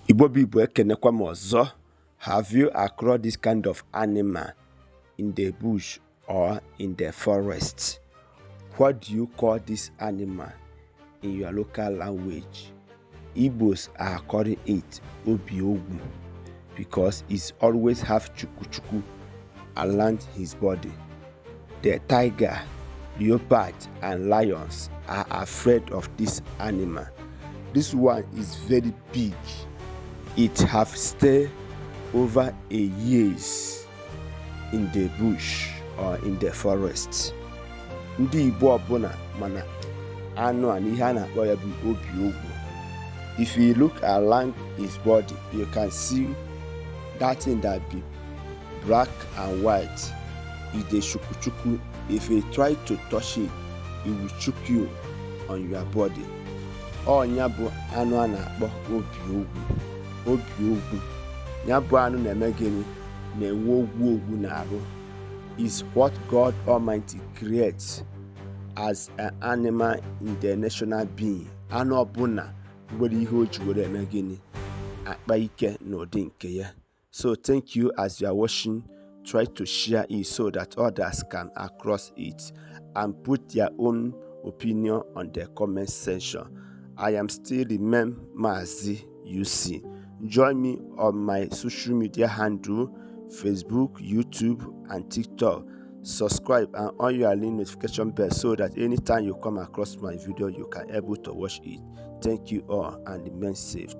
Igbo people ekenekwa m ọzọ. Have you across this kind of animal in the bush or in the forest? What do you call this animal in your local language? Igbos are calling it Ogwu because it always have chuku around his body. The tiger, leopard, and lions are afraid of this animal. This one is very big. It have stayed over a years in the bush or in the forest. Ndị Igbo ọbụla mana anụ a n'ihe a na-akpọ ya bụ Ogwu. If you look along his body, you can see that thing that be black and white. Is the chuku. If you try to touch it, it will choke you on your body. Ọnya bụ anụ a na-akpọ Ogwu. Ya bụ anụ na-eme gịnị? Na-enwe ogwu n'arụ. Is what God Almighty creates as an animal in the national being. Anụ ọbụla nwere ihe o ji were eme gịnị? Akpa ike n'ụdị nke ya. So thank you as you are watching. Try to share it so that others can across it and put their own opinion on the comment section. I am still remember Maazi-UC. Join me on my social media handle, Facebook, YouTube, and TikTok. Subscribe and on your notification bell so that anytime you come across my video, you can able to watch it. Thank you all and remain safe.